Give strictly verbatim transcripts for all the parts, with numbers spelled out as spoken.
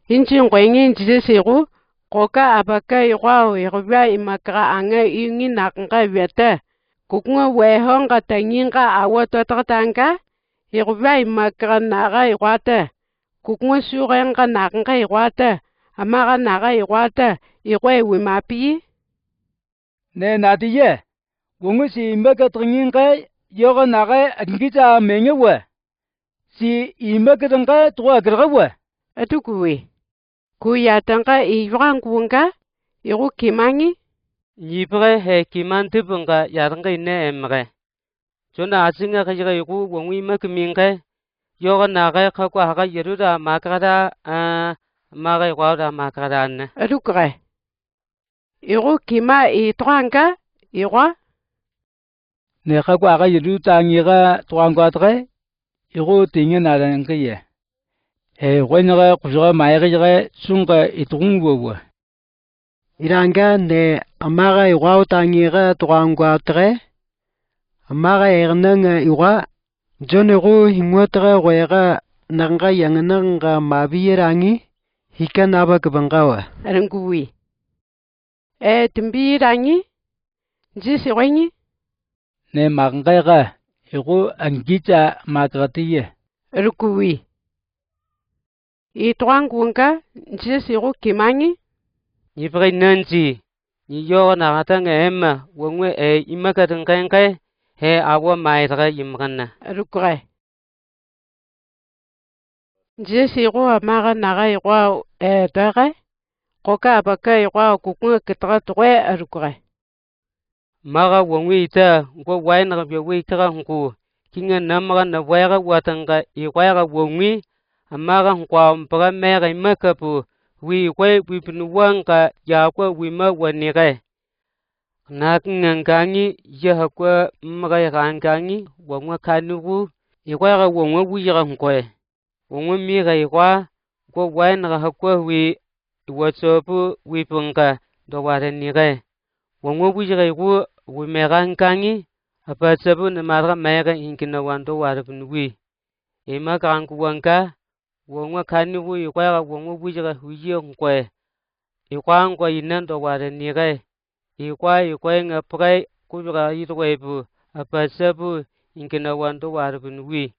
Injin koingi Jisesi iku, koka apaka ikwau ikwia imakka aanga iungi nakangai wia ta. Kukunga wehonga tangiinga awa totoka tangga, ikwia imakka naka ikwa ta. Kukunga suukenga nakangai ikwa ta. Amaka naka ikwa ta. Ikwe wi mapiyi. Ne natiye. Wongi si imakka tangiinga yoka naka angija mengewa. Si imakka tangga tuka kirkawa. Atukuwi. Ku yatanga i ywakanguwanga, iku kimangi. Nyi pake he kiman tipunga yatanga ine emake. Jona asinga kajika iku wongi imakka minga, yoka naka kakwa haka yaruda makada, a, maka ikwauda makada ne. Atukre. Iku kima i tukanga, ikwa. Ne kakwa haka yaruda ngiika tukanga tukre, iku tinga narangiye. He ikwe naka kujika maika jika sunga itukunguwawa. Iranga ne amaka ikwau tangiika tukanga tukre, amaka ekananga ikwa, jona iku hinguwa tukre kweka nakanga yanganakanga mapiyi rangi, hika napa kapangawa. Aranguwi. E, timbiyi rangi, Jisesi koingi. Ne makangai ka, iku angija makatiye. Arukuwi. I tukanguwanga, Jisesi iku kimangi. Nyi pake nanji, nyi yoka nakatanga emma, wongi e imakka tangainga, he awa maitaka imakanna. Arukre. Jisesi iku amaka naka ikwau e toke, koka apaka ikwau kukunga kitaka tuke arukre. Maka wongi ita, ngko wainaka biowi kaka ngku, kinga namaka naweka watanga ikweka wongi, amaka ngkwa mpaka meka imakka po, wi ikwe wi pinuwanga yakwa wi ma wanike. Nakinga ngangi, ya hakwa maka ikangangi, wongi kaniku, ikweka wongi wujika ngkwe. Wongi mika ikwa, ngko wainaka hakwa wi iwajobu wi punga dowara nike. Wongi wujika iku wi meka ngangi, apajobu namaraka meka inginawan dowara pinuwi. Ima kanguwanga, wongi kaniku ikweka wongi wujika huyi ngkwe. Ikwa ngkwe inan dowara nike. Ikwa ikwe nga pake kujika itukwe po, apajobu inginawan dowara pinuwi.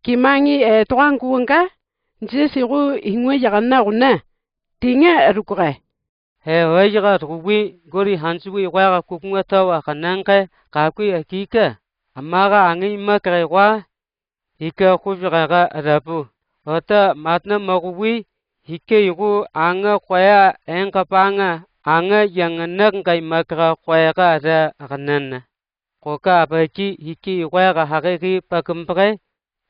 Kimangi e tukanguwanga, Jisesi iku hinguwa yakana kuna. Tinga arukre. He hoyika tukuwi, gori hanjuwi ikweka kukunga tawa kananga, kakwi akika. Amaka angi imakka ikwa, hika kujika ka arapu. Ota matna makuwi, hika iku anga kwea engkapanga, anga yanganakanga imakka kweka ara akanana. Koka apaki hiki ikweka hakiki pakimpake,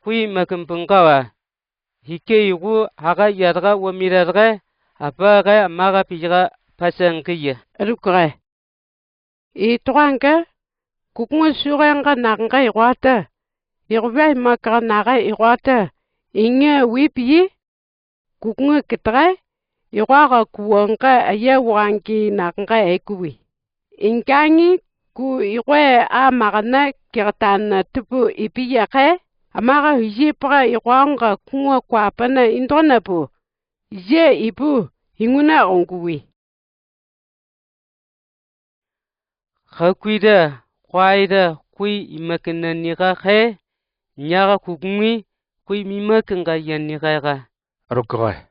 kwi makimpangkawa. Hiki iku haka yataka wamirarake, apake amaka pijika pasangiya. Arukre. I tukanga, kukunga sukenga nakanga ikwata. Ikwai makaka naka ikwata. Inga wipiyi, kukunga kitaka, ikwaka kuwonga aya wakangi nakanga ekuwi. Ingangi ku ikwe a makana kikatana tipu ipiya ke, amaka hiji paka ikwanga kunga kwapana intona po, ije ipu hinguna onguwi. Kakwira, kwaira, kwi imakana nika ke, nyaka kukungi, kwi mimakanga yan nika ka. Arukaka.